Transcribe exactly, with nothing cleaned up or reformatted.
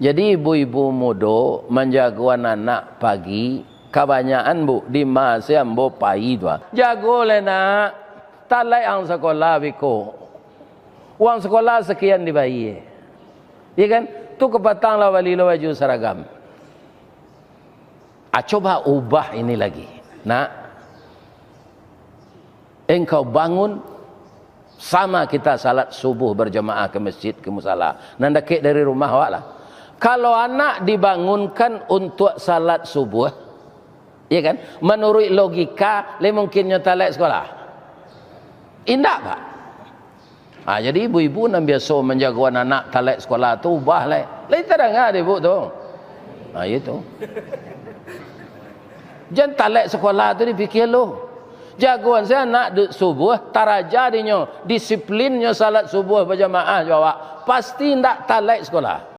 Jadi ibu-ibu mudo manjagoan anak pagi, kabanyakan, Bu, di ma se ambo pai tu, ah. Jago lai, Nak. Talek ang sakolah beko. Uang sakolah sakian dibayie. Ya kan? Tu kapatang lah bali lo baju saragam. Ah, coba ubah ini lagi. Nak, engkau bangun, sama kita salat subuh berjamaah ke masjid, ke musala. Nan dakek dari rumah awak lah. Kalau anak dibangunkan untuk salat subuh, ya kan? Manuruik logika, le mungkin nyo talek sekolah? Indak, Pak. Ha, jadi ibu-ibu nan biaso manjagoan anak talek sekolah tu, ubah lai. Lai tadanga dek ibu tu? Ha, itu. Jan talek sekolah tu dipikia lo. Jagoan se anak dek subuh, taraja dinyo, disiplinnyo salat subuh bajamaah jo awak, pasti indak talek sekolah.